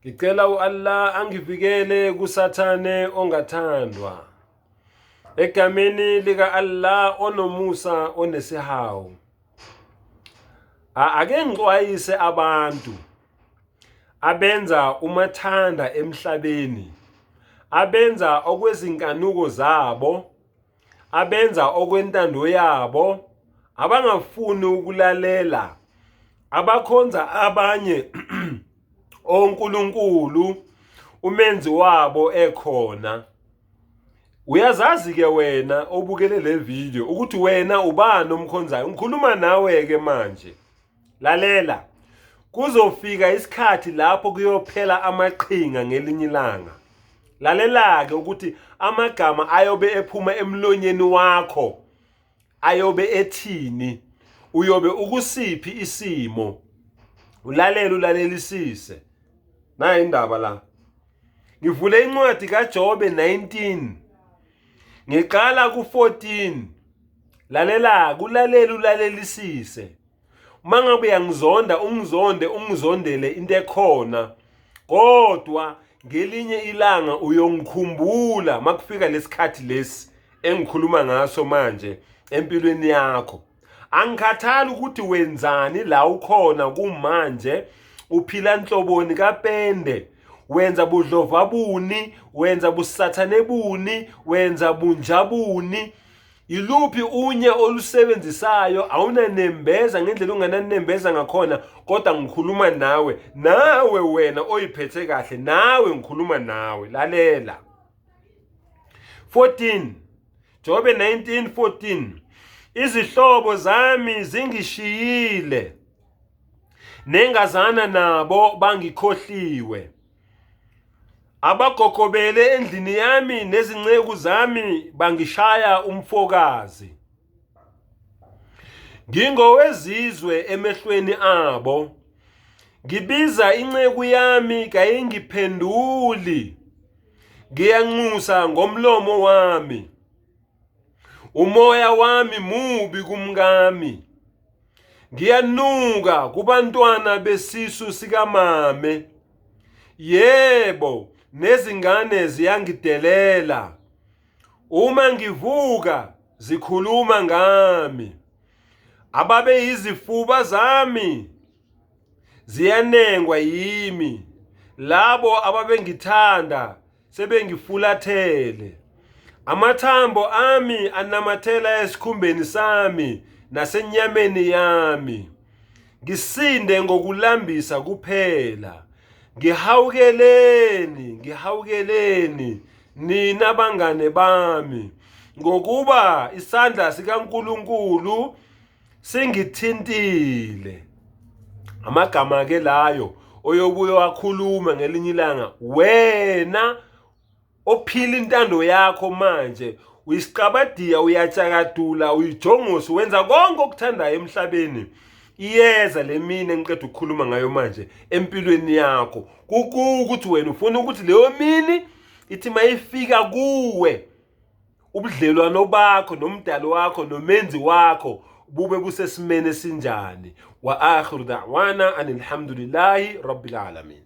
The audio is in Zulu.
Ngicela u-Allah angivikele kuSathane ongathandwa. Egameni lika-Allah onomusa onesihawu. Ake ngixwayise abantu abenza umathanda emhlabeni, abenza okwezinkanuko zabo, abenza okwentando yabo, abangafuni ukulalela, abakhonza abanye onkulunkulu umenzi wabo ekhona. Uyazazi ke wena obukele le video ukuthi wena ubani omkhonzayo. Ngikhuluma nawe ke manje. Lalela. Kuzofika isikhathi lapho kuyophela amaqhinga ngelinye ilanga. Lalela-ke ukuthi amagama ayobe ephuma emlonyeni wakho ayobe ethini. Uyobe ukusiphi isimo. Ulalele ulalelisise. Nayi indaba la. Ngivule incwadi kaJobe 19. Ngiqala ku-14. Lalela, kulalela ulalelisise. Uma ngabe uyangizonda ungizonde ungizondele into ekhona. Kodwa ngelinye ilanga uyongikhumbula makufika lesikhathi lesi engikhuluma ngaso manje empilweni yakho. Angikhathali ukuthi wenzani la ukhona kumanje uphila nhloboni kapende wenza budlova buni wenza busathane buni wenza bunjabuni Iluphi unye olusebenzisayo awunanembeza ngendlela ungananembeza ngakhona kodwa ngikhuluma nawe nawe wena oyiphethe kahle nawe ngikhuluma nawe lalela 14 Jobe 19:14 Izihlobo zami zingishiyile nengazana nabo bangikhohliwe Abagogobele endlini yami nezinceku zami bangishaya umfokazi. Ngingowezizwe emehlweni abo. Ngibiza inceku yami kayingiphenduli. Ngiyanxusa ngomlomo wami. Umoya wami mubi kumkami. Ngiyanuka kubantwana besisu sikamame. Yebo, nezingane ziyangidelela. Uma ngivuka zikhuluma ngami. Ababeyizifuba zami ziyanengwa yimi. Labo ababengithanda sebengifulathele. Amathambo ami anamathela esikhumbeni sami nasenyameni yami. Ngisinde ngokulambisa kuphela. Ngihawukeleni, ngihawukeleni nina bangane bami, ngokuba isandla sikaNkulunkulu singithintile. Amagama ke layo oyobuye wakhuluma ngelinye ilanga wena ophila intando yakho manje uyisiqabadiya uyatshakadula uyijongosi wenza konke okuthandayo emhlabeni iyeza le mini engiqeda ukukhuluma ngayo manje empilweni yakho kukuwe ukuthi wena ufuna ukuthi leyo mini ithi mayifika kuwe ubudlelwano bakho nomdali wakho nomenzi wakho bube busesimeni esinjani wa akhiru da'wana anilhamdulillahi rabbil alamin.